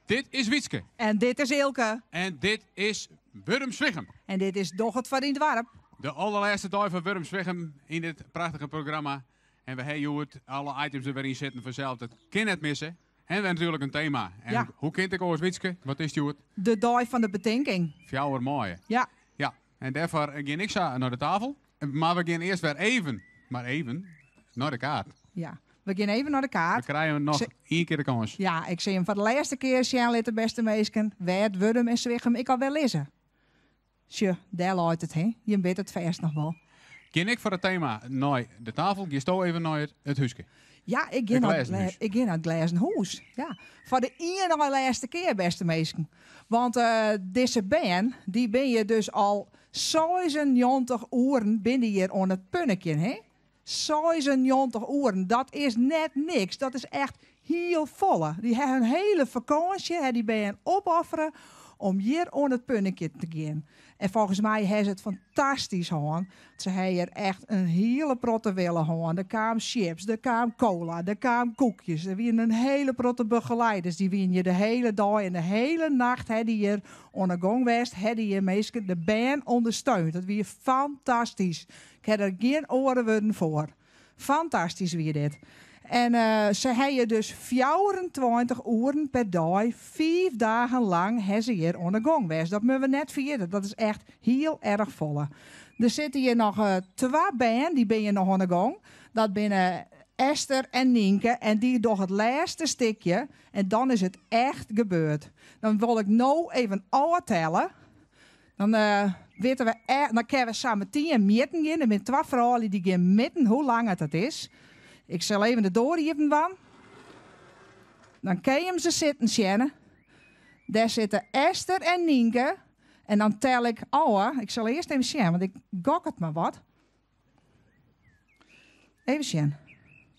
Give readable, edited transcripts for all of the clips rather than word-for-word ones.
Dit is Wietske. En dit is Eelke. En dit is Wurdum Swichum. En dit is Doch it foar dyn doarp. De allerlêste dei fan Wurdum Swichum yn dit prachtige programma. En we ha hjoed alle items der wer yn sitten fansels. Dat kin net misse. En we ha natuerlik in tema. En Ja. hoe kin it ek oars, Wietske? Wat is it hjoed? De dei fan de betinking. 4 maaie. Ja. Ja, en dêrfoar gean ik sa nei de tafel. Mar we gean earst wer even, mar even, nei de kaart. Ja, we gean even nei de kaart. We krije noch ien kear de kâns. Ja, ik sil jim foar de lêste kear sjen litte, bêste minsken, wêr't Wurdum en Swichum ek alwer lizze. Sjoch, dêr leit it, hè. Jim witte it fêst noch wol. Gean ik foar it tema nei de tafel, giesto even nei it húske? Ja, ik gean nei it, ik gean nei it glêzen hûs. Ja, foar de ien nei lêste kear, bêste minsken. Want dizze bern, dy binne hjir dus al 96 oeren binne dy hjir oan it punnikjen, hè? 96 oeren, dat is net niks, dat is echt hiel folle. Dy ha hun hele fakânsje, ha dy bern opoffere om hjir oan it punnikjen te gean. En folgens my ha se it fantastysk hân. Se ha hjir echt in hiele protte wille hân. Der kaam chips, der kaam cola, der kaam koekjes. Der wienen in hele protte begeleiders. Dy wienen hjir de hele dei en de hele nacht ha dy hjir oan 'e gong west, ha dy hjir minsken, de bern ûndersteund. Dat wie fantastysk. Ik ha der gjin oare wurden foar. Fantastysk wie dit. En se ha hjir dus 24 oeren per dei, 5 dagen lang, ha se hjir oan 'e gong west. Dat moatte we net ferjitte, dat is echt hiel erch folle. Der sitte hjir noch twa bern, dy binne hjir noch oan 'e gong. Dat binne Esther en Nynke en dy dogge it lêste stikje en dan is it echt gebeurd. Dan wol ik no even ôftelle. Dan witte we, dan kinne we sa metien mjitten gean. Der binne twa froulju dy gean mjitten hoe lang it dat is. Ik sil even de doar iepen dwaan. Dan kinne jim se sitten sjen. Dêr sitte Esther en Nynke. En dan tel ik ôf. Ik sil earst even sjen, want ik gok it mar wat. Even sjen.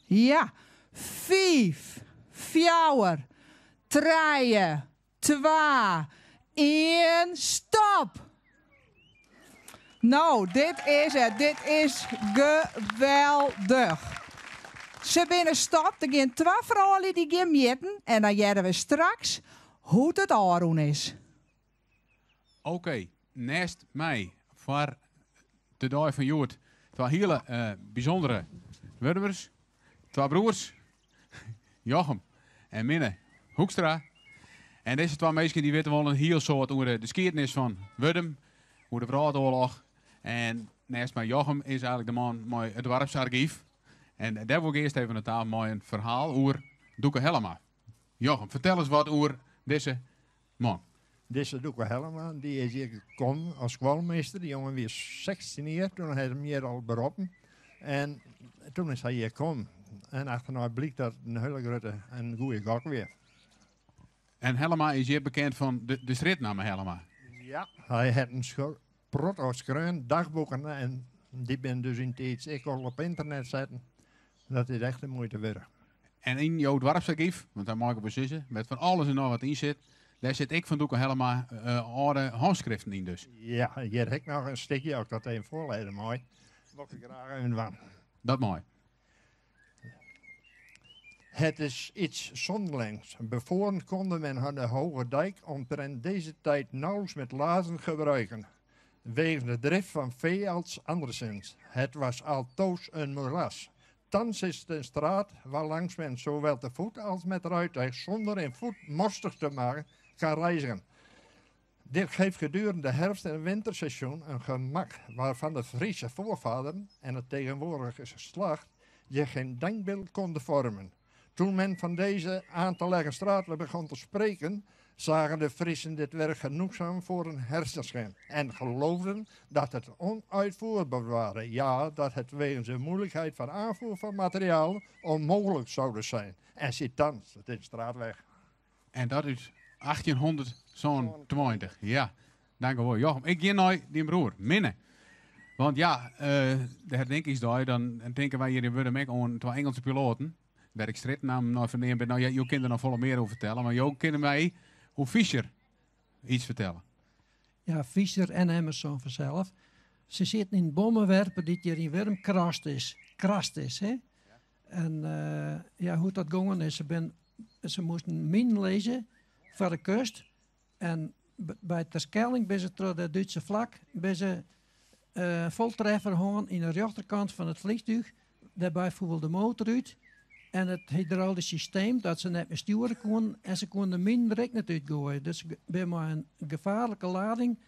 Ja, 5, 4, 3, 2, 1, stop! No, dit is it. Dit is geweldich. Se binne stopt. Der gean twa froulju dy gean mjitten en dan hearre we straks hoe't it ôfrûn is. Oké, neist my foar de dei fan hjoed twa hiele bysûndere Wurdumers, twa broers, Jochem en Minne Hoekstra. En dizze twa minsken dy witte wol in hiel soad oer de skiednis fan Wurdum, oer de Wrâldoarloch. En neist my Jochem is eigenlik de man mei it doarpsargyf. En dêr wol ik earst even oan tafel mei in ferhaal oer Doeke Hellema. Jochem, fertel ris wat oer dizze man. Dizze Doeke Hellema dy is hjir kommen as skoalmeester. Dy jonge wie 16 jier, toen ha se him hjir al beroppen. En toen is hy hjir kommen. En achternei blykt dat it in hiele grutte en goede gok wie. En Hellema is hjir bekend fan de strjitnamme Hellema. Ja, hy hat in protte skreaun, dagboeken, en dy binne dus yn tiids ek al op ynternet setten. Dat is echt de muoite wurdich. En yn jo doarpsargyf, want dêr mei ik op sizze, wêr't fan alles en noch wat yn sit, dêr sit ek fan Doeke Hellema âlde hânskriften yn dus. Ja, hjir ha ik noch in stikje, as ik dat even foarlêze mei, wol ik graach even dwaan. Dat mei. Het is iets zonderlings. Bevoren konde men de Hoge Dijk omtrent deze tijd nauwelijks met laarzen gebruiken. Wegens de drift van vee als anderszins. Het was altoos een moeras. Thans is het een straat waarlangs men zowel te voet als met rijtuig zonder een voet morsig te maken kan reizigen. Dit geeft gedurende de herfst- en winterseizoen een gemak waarvan de Friese voorvaderen en het tegenwoordige geslacht zich geen denkbeeld konden vormen. Toen men van deze aan te leggen straten begon te spreken, zagen de Friesen dit werk genoegzaam voor een hersenschim en geloofden dat het onuitvoerbaar waren. Ja, dat het wegens de moeilijkheid van aanvoer van materiaal onmogelijk zouden zijn. En ziet thans, het is straatweg. En dat út 1827. Ja, dankewol Jochem. Ik gean nei dyn broer, Minne. Want ja, de herdenkingsdei, dan tinke wy hjir yn Wurdum ek oan twa Ingelske piloaten. Wêr't ek strjitnammen nei ferneamd binne. No, jo kinne der noch folle mear oer fertelle, mar jo kinne my oer Fischer iets fertelle. Ja, Fischer en Emerson fansels. Se sieten yn in bommewerper dy't hjir yn Wurdum krast is. Krast is, hè? En ja, hoe't dat gongen is, se, bin, se moasten minen lizze. foar de kust. En by Terschelling binne se troch de Dútse flak binne se in foltreffer hân yn de rjochterkant fan it vliegtuig. Dêrby foel de motor út en it hydraulysk systeem dat se net mear stjoere koenen en se koenen de minen der ek net útgoaie. Dus se binne mei in gefaarlike lading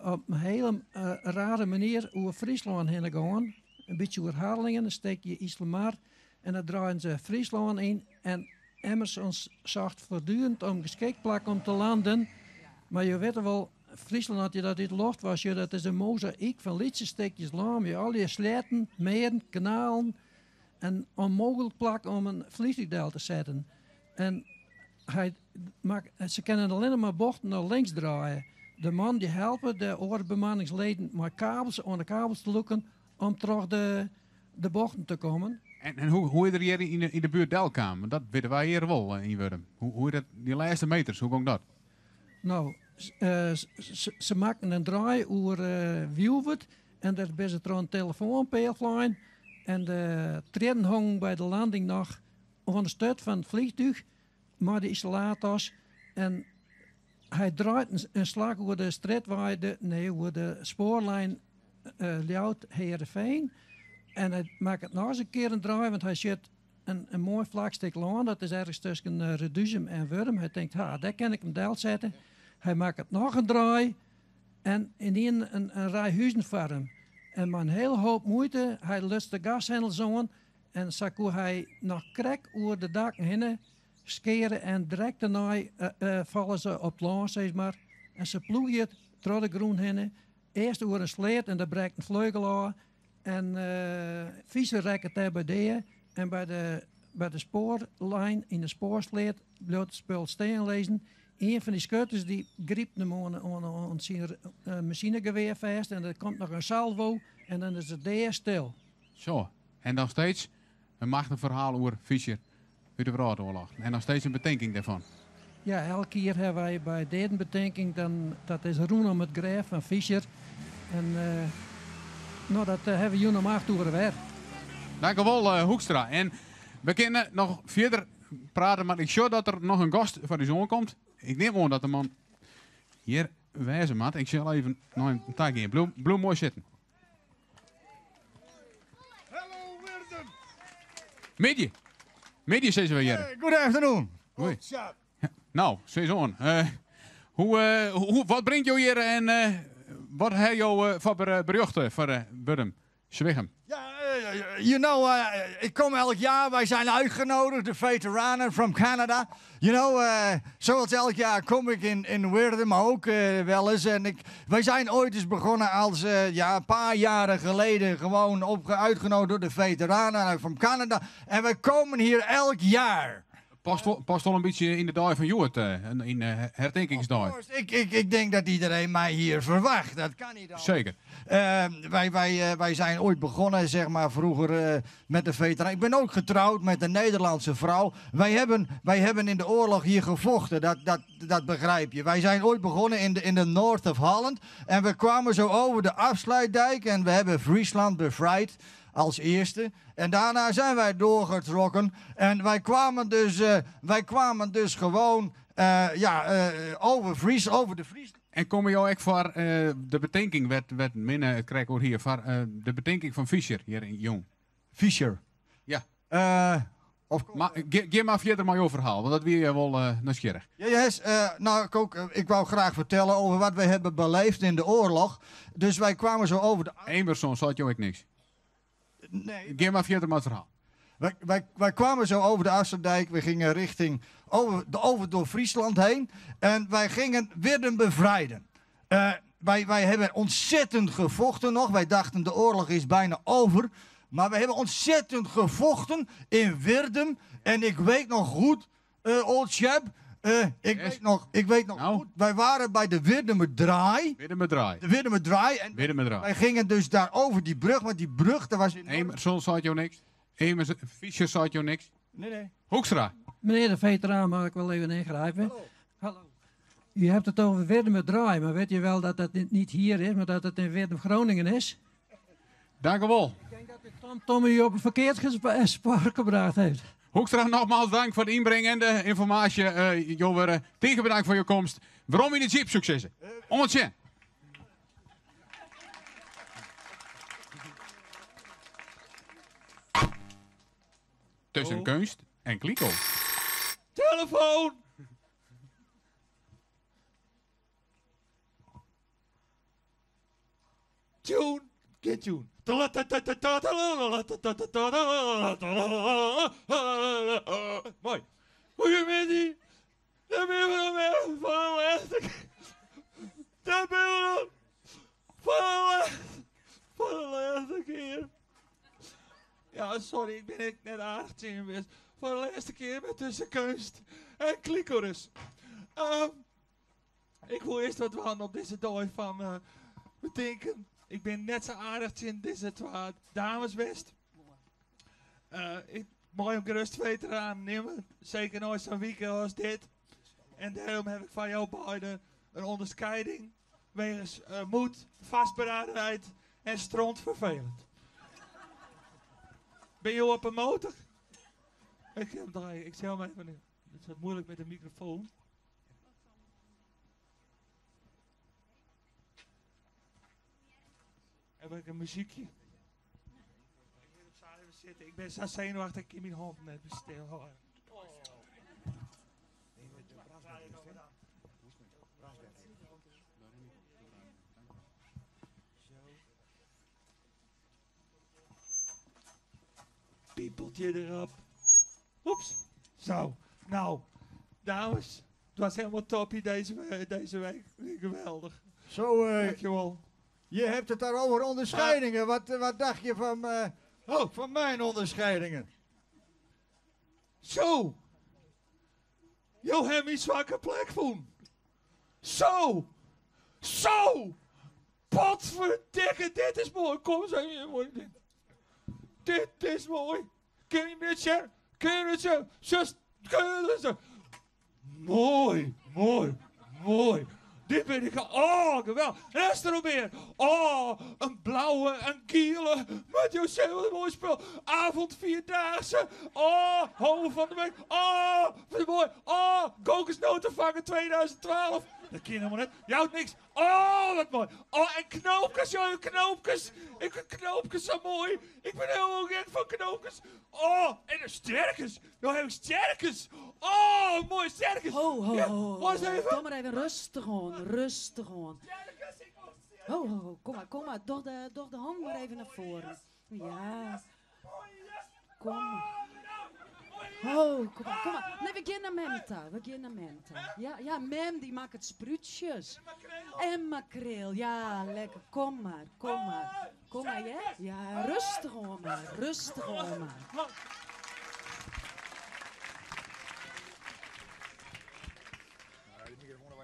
op in hiele rare manier oer Fryslân hinne gien. In bytsje oer Harlingen, in stikje Iselmar en dan draaiden se Fryslân yn en Emerson socht voortdurend om geskikt plak om te landen. Mar jo witte wol, Fryslân as je dat út de loft wei sjogge, dat is in mozayk fan lytse stikjes lân mei allegear sleatten, meren, kanalen. In ûnmooglik plak om in vliegtuig del te setten. En hy mak, se kinne allinne mar bochten nei links draaie. De man dy helpe de oare bemanningsleden mei kabels oan de kabels te lûken om troch de, de bochten te kommen. En hoe, hoe is er hjir yn de buert delkaam? Want dat witte wy hjir wol yn Wurdum. Hoe, hoe is dat, dy lêste meters, hoe gong dat? No, se makken in draai oer Wiuwert en dêr binne se troch in telefoanpeal flein en de triedden hongen by de landing noch oan de sturt fan it vliegtuig mei de isolators en hy draait in slach oer de strjitwei, de, nee, oer de spoarlijn Ljouwert-Heerenveen en hy makket noch ris in kear in draai, want hy sjocht in moai flak stik lân, dat is ergens tusken Reduzum en Wurdum. Hy tinkt, ha, dêr kin ik him delsette. Hy makket noch in draai en ynienen in rij huzen foar him. En mei in hiele hoop muoite, hy luts de gashendels oan en sa koe hy noch krekt oer de dakken hinne skeare en direkt dêrnei falle se op it lân, sis mar. En se ploegje troch de grûn hinne, earst oer in sleat en der brekt in fleugel ôf. En Fischer rekket dêrby dea en by de by de spoarlijn yn de spoarsleat bliuwt it spul stean lizzen. Ien fan dy skutters dy grypt him oan oan syn masinegewear fêst en der komt noch in salvo en dan is it dea stil. Zo, en noch steeds in machtich ferhaal oer Fischer út de Wrâldoarloch en noch steeds in betinking dêrfan. Ja, elk jier hawwe wy by deadenbetinking, dan dat is rûnom it grêf fan Fischer. En no, dat hawwe we jûn om acht oere wer. Dankewol Hoekstra. En we kinne noch fierder prate, mar ik sjoch dat der noch in gast foar ús oankomt. Ik nim oan dat de man hjir wêze moat. Ik sil even nei him ta gean. Bliuw, bliuw moai sitten. Hallo Wirdum. Middei. Middei sizze we hjir. Good afternoon. Hoi. Nou, sis oan. Uh, hoe, uh, hoe, wat bringt jo hjir en uh, wat ha jo foar berjochten foar Wurdum, Swichum? Ja, you know, ik kom elk jaar. Wij zijn uitgenodigd, de veteranen from Canada. You know, zoals elk jaar kom ik in, in Wirdum ook wel eens. En ik, wij zijn ooit eens begonnen als, ja, een paar jaren geleden gewoon op, uitgenodigd door de veteranen from Canada. En wij komen hier elk jaar. Past wol, past wol in bytsje yn de dei fan hjoed, yn de hertinkingsdei. Ik, ik, ik denk dat iedereen mij hier verwacht. Dat kan niet anders. Zeker. Wij, wij, wij zijn ooit begonnen, zeg maar, vroeger met de veteraan. Ik ben ook getrouwd met een Nederlandse vrouw. Wij hebben, wij hebben in de oorlog hier gevochten, dat, dat, dat begrijp je. Wij zijn ooit begonnen in de, in de North of Holland. En we kwamen zo over de afsluitdijk en we hebben Friesland bevrijd als eerste. En daarna zijn wij doorgetrokken. En wij kwamen dus, wij kwamen dus gewoon ja, over, Fries, over de Fries. En komme jo ek foar de betinking, wêr't, wêr't Minne it krekt oer hie, foar de betinking fan Fischer hjir yn jûn? Fischer? Ja. Of Maar gean mar fierder mei jo ferhaal, want dat wie wol nijsgjirrich. Ja, yes, nou, ik, ook, ik wou graag vertellen over wat wij hebben beleefd in de oorlog. Dus wij kwamen zo over de... Emerson, seit jo ek niks? Nee. Gean mar fierder mei it ferhaal. Wij, wij, wij kwamen zo over de Afsluitdijk. We gingen richting over, de, over door Friesland heen. En wij gingen Wirdum bevrijden. Wij, wij hebben ontzettend gevochten nog. Wij dachten de oorlog is bijna over. Maar we hebben ontzettend gevochten in Wirdum. En ik weet nog goed, old chap. Ik, Yes. weet nog, ik weet nog Nou. goed. Wij waren bij de Wirdumer Draai. Wirdumer Draai. De Wirdumer Draai. En Wirdumer Draai. wij gingen dus daar over die brug. Want die brug, daar was enorm... Emerson seit jo niks. Emerson, Fischer seit jo niks. Nee, nee. Hoekstra. Meneer de veteraan, mag ik wel even ingrijpen? Hallo. Hallo. U hebt het over Wirdumer Draai, maar weet je wel dat dat niet hier is, maar dat het in Wirdum Groningen is? Dank u wel. Ik denk dat de Tom Tom u op een verkeerd spoor gebracht heeft. Hoekstra, nogmaals dank foar it ynbringen en de ynformaasje. Uh, jo wurde tige bedankt foar jo komst. Werom yn de jeep, soe ik sizze. Oant sjen. Tussen oh. keunst en kliko. Telefoon! Tune, get tune. Mooi. Goedemiddag. Daar ben we dan weer voor de laatste keer. Daar ben we dan voor de, voor de laatste keer. Ja, sorry, ik ben ik net aardig tegen geweest. Voor de laatste keer met Tussen Kunst en Clitoris. Ik wil eerst wat doen op deze dag van bedenken. Ik ben net zo aardig in deze twee dames best. Ik mooi om gerust veteraan nemen. Zeker nooit zo'n weekend als dit. En daarom heb ik van jou beiden een onderscheiding. Wegens moed, vastberadenheid en strontvervelend. Ben je op een motor? Ik heb hem ik zel hem even nu. Het is wat moeilijk met de microfoon. Heb ik een muziekje? Ik moet op zaal even zitten. Ik ben zo zenuwachtig, ik heb mijn hand net stil. Piepeltje erop. Oeps. Zo. Nou, dames. Het was helemaal toppie deze week. Geweldig. Zo, Dankjewel. Je hebt het daar over onderscheidingen. Wat dacht je van mijn onderscheidingen? Zo. Jo hebt mijn zwakke plek voen. Zo. Zo. Potverdikke, dit is mooi. Kom eens even, mooi. Dit. Dit is mooi. Kun je met je? Kun je met je? Zus, kun je met je? Mooi, mooi, mooi. Dit ben ik al. Oh, geweldig. En is er nog meer. Oh, een blauwe, een kiele. Met José, wat een mooi spul. Avond vierdaagse. Oh, homo van de week. Oh, wat mooi. Oh, kokosnotenvanger 2012. Dat ken je helemaal net. Je houdt niks. Oh, wat mooi. Oh, en knoopjes, joh, knoopjes. Ik vind knoopjes zo mooi. Ik ben helemaal gek van knoopjes. Oh, en de sterkens. Nou heb ik sterkens. Oh, mooi sterkens. Ho, ho, Ja, ho, wacht ho. even. Kom maar even rustig aan, rustig aan. Sterkens, ik wil sterkens. Ho, ho, ho, kom maar, kom maar. Doch de hand maar even naar voren. Ja. Kom maar. Oh, kom maar, kom maar. Nee, we gaan naar Menta. We gaan naar Menta. Ja, ja, Mem die maakt het spruutjes. En makreel. Ja, lekker. Kom maar, kom maar. Kom maar, hè? Ja, rustig om maar. Rustig om maar.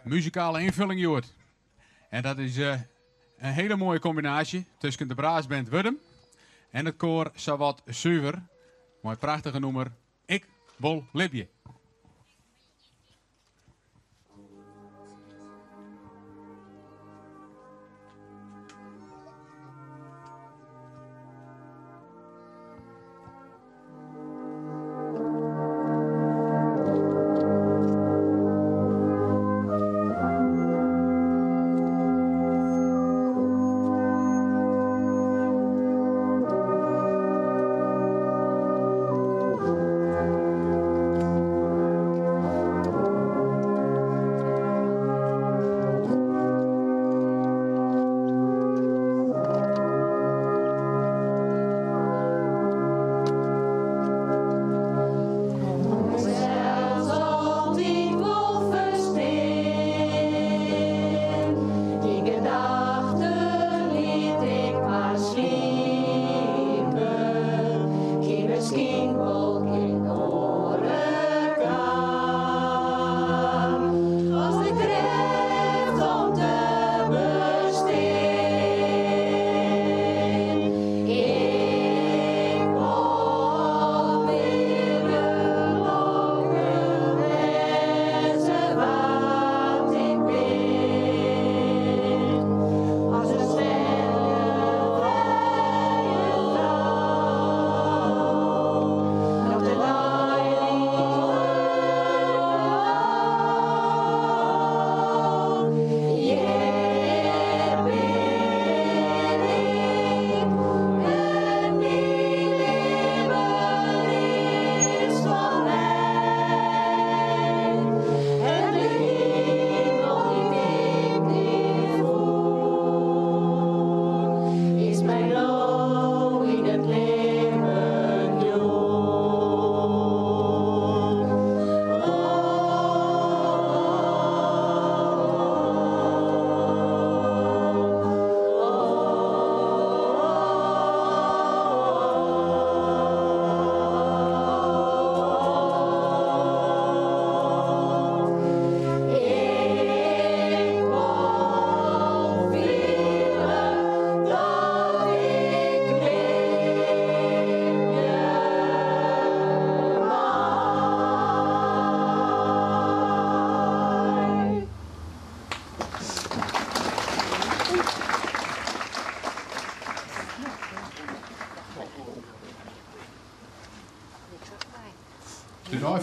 Muzikale invulling, Joert. En dat is een hele mooie combinatie tussen de braasband Wurdum en het koor Sawat Suver. Mooi prachtige noemer. Ik wil Libje.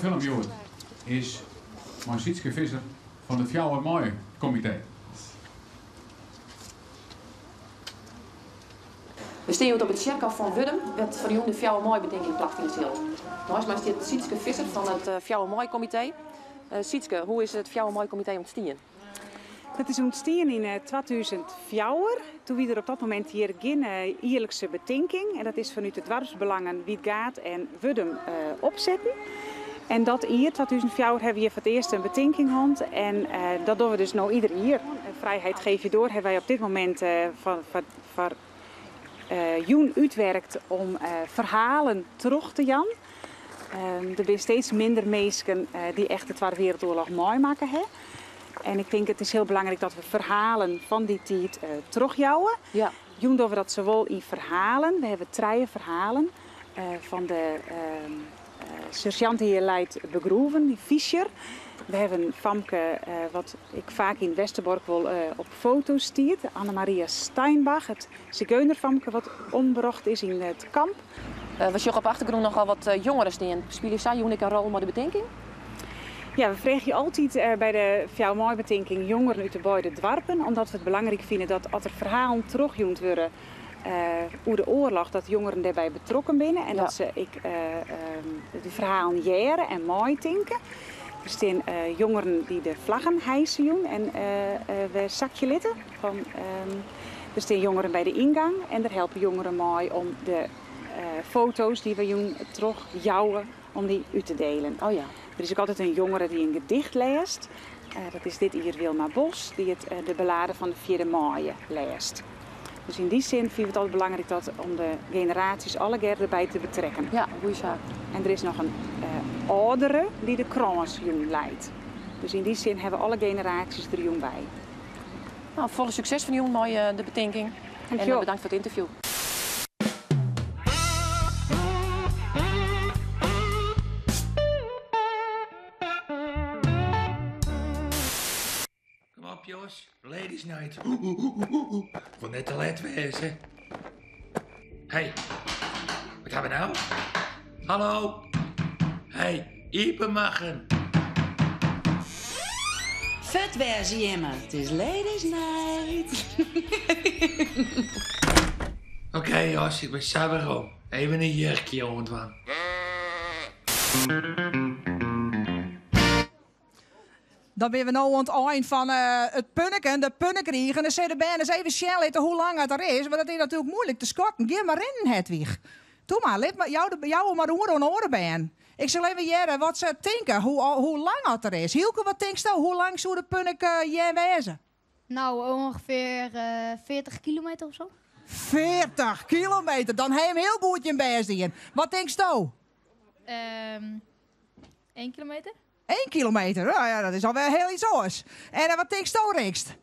film hjoed is mei Sietske Visser fan it Fjouwer Maaie Komitee. We stean hjoed op it tsjerkhôf fan Wurdum, wêr't foar jûn de Fjouwer Maaie-betinking plakfine sil. Neist my stiet Sietske Visser fan it Fjouwer Maaie-komitee. Sietske, hoe is it Fjouwer Maaie-komitee ûntstien? Dat is ûntstien yn 2004. Doe wie der op dat momint hjir gjin jierlikse betinking en dat is fanút de doarpsbelangen Wytgaard en Wurdum opsetten. En dat jier, 2004, hawwe we hjir foar it earst in betinking hân en dat dogge we dus no ieder jier. Vrijheid geef je door hawwe wy op dit momint foar jûn útwerkt om ferhalen troch te jaan. Der binne steeds minder minsken dy't echt de Twadde Wereldoorlog meimakke ha. En ik tink it is hiel belangryk dat we ferhalen fan dy tiid trochjouwe. Jûn dogge we dat sawol yn ferhalen, we hawwe trije ferhalen fan de sersjant dy't hjir leit begroeven, dy Fischer. We hawwe in famke wat ek faak yn Westerbork wol op foto's stiet, Anna Maria Steinbach, it sigeunerfamke wat ombrocht is yn it kamp. We sjogge op de achtergrûn nochal wat jongeren stean. Spylje sy jûn ek in rol mei de betinking? Ja, we freegje altyd by de Fjouwer Maaie-betinking jongeren út de beide doarpen, omdat we it belangryk fine dat as der ferhalen trochjûnd wurde oer de oarloch, dat jongeren dêrby betrokken binne en dat se ek de ferhalen hearre en meitinke. Der stean jongeren dy't de flaggen hijse jûn en wer sakje litte. Der stean jongeren by de yngang en der helpe jongeren mei om de foto's dy't we jûn trochjouwe, om dy út te delen. Oh ja. Der is ek altyd in jongere dy't in gedicht lêst. Dat is dit jier Wilma Bos, dy't de ballade fan de fjirde maaie lêst. Dus yn dy sin fine we it altyd belangryk dat om de generaasjes allegear derby te betrekken. Ja, goeie saak. En der is noch in âldere dy't de krâns jûn leit. Dus yn dy sin hawwe alle generaasjes der jûn by. No, folle sukses fan jûn mei de betinking. En bedankt foar it ynterview. Kom op jonges, ladies night. Ik wol net te let wêze. Hey, wat ha we no? Hallo? Hey, iepen machen. Fut wêze jimme, it is ladies night. Oké Jos, ik bin sa werom. Even in jurkje oandwaan. Dan binne we no oan it ein fan it Punniken, de Punnikrige. En dan sille de bern ris even sjen litte hoe lang it der is, want dat is natuerlik moeilik te skatten. Gean mar rinnen, Hedwig. Doe mar, lit mar, jou, jou him mar oer oan oare bern. Ik sil even hearre wat se tinke, hoe, hoe lang oft der is. Hylke, wat tinksto, hoe lang soe de Punnik jern wêze? Nou, ongeveer 40 kilometer of zo. 40 kilometer, dan ha je him hiel goed jin bêst dien. Wat tinksto? Um, 1 kilometer. 1 kilometer, oh ja, dat is alwer hiel iets oars. En eh, wat tinksto, Rixt?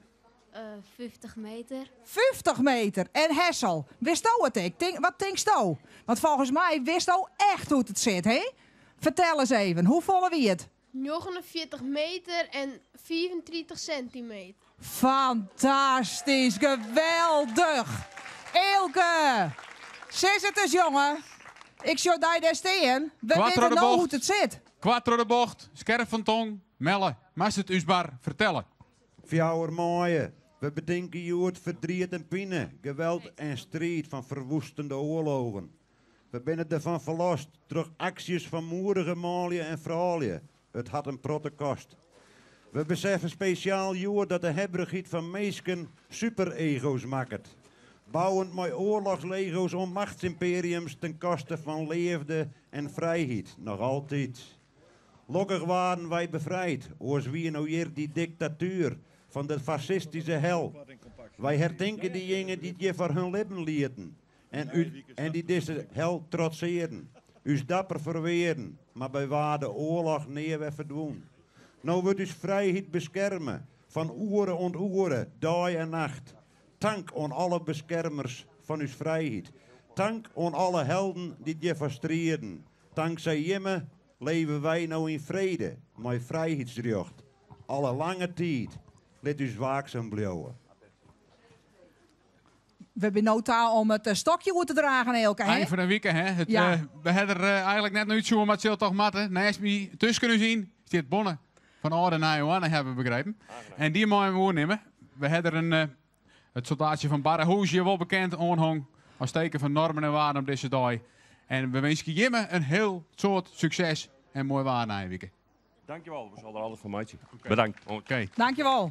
Uh, 50 meter. 50 meter. En Hessel, witsto it ek? Tink, wat tinksto? Want folgens my witsto echt hoe't it sit, hè? Fertel ris even, hoefolle wie it? 49 meter en 35 sentimeter. Fantastysk, geweldich! Eelke, sis it ris jonge. Ik sjoch dy dêr stean. We witte no hoe't it sit. Koart troch de bocht, skerp fan tong, Melle, moatst it ús mar fertelle. Fjouwer maaie, We betinke hjoed ferdriet en pine, geweld en striid fan ferwoestende oarlogen. We binne derfan ferlost troch aksjes fan moedige manlju en froulju. It hat in protte kost. We beseffe spesjaal hjoed dat de hebberigheid fan minsken superego's makket. Bouwend mei oarlochslego's oan machtsymperiums ten koste fan leafde en frijheid. Noch altyd. Lokkich waarden wy befrijd, oars wie no hjir dy diktatuer fan de fassistyske hel. Wy hertinke dyjinge dy't hjirfoar hun libben lieten. En, en dy't dizze hel trotsearren. Ús dapper ferwearden, mar by waard de oarloch nea wer ferdwûn. No wurdt ús frijheid beskerme, fan oere oant oere, dei en nacht. Tank oan alle beskermers fan ús frijheid. Tank oan alle helden dy't hjirfoar strieden. Tanksij jimme leve wy no yn frede, mei frijheidsrjocht. Alle lange tiid, lit ús waaksum bliuwe. We binne no ta om it stokje oer te dragen, Eelke. Ein fan de wike, hè? Het, Ja. We hawwe der eigenlik net nei útsjoen, mar it sil toch moatte. Neist my, tusken ús yn, stiet Bonne fan âlde Nijehoarne, hawwe we begrepen. En dy mei him oernimme. We hawwe der in, it soldaatsje fan Barrahûs, hjir wol bekend, oanhong as teken fan normen en waarden op dizze dei. En we winskje jimme in hiel soad sukses en moai waar nije wike. Dankjewol, we sille der alles fan meitsje. Bedankt. Oké. Dankjewol.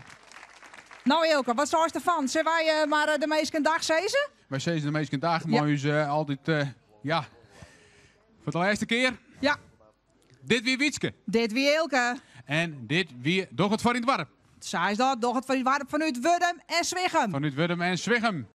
No Eelke, wat seist derfan? Sille wy eh, mar eh, de minsken dag sizze? Wy sizze de minsken dag, mei ús eh, altyd, ja, foar de lêste kear. Ja. Dit wie Wietske. Dit wie Eelke. En dit wie Doch it foar dyn doarp. Sa is dat, Doch it foar dyn doarp fanút Wurdum en Swichum. Fanút Wurdum en Swichum.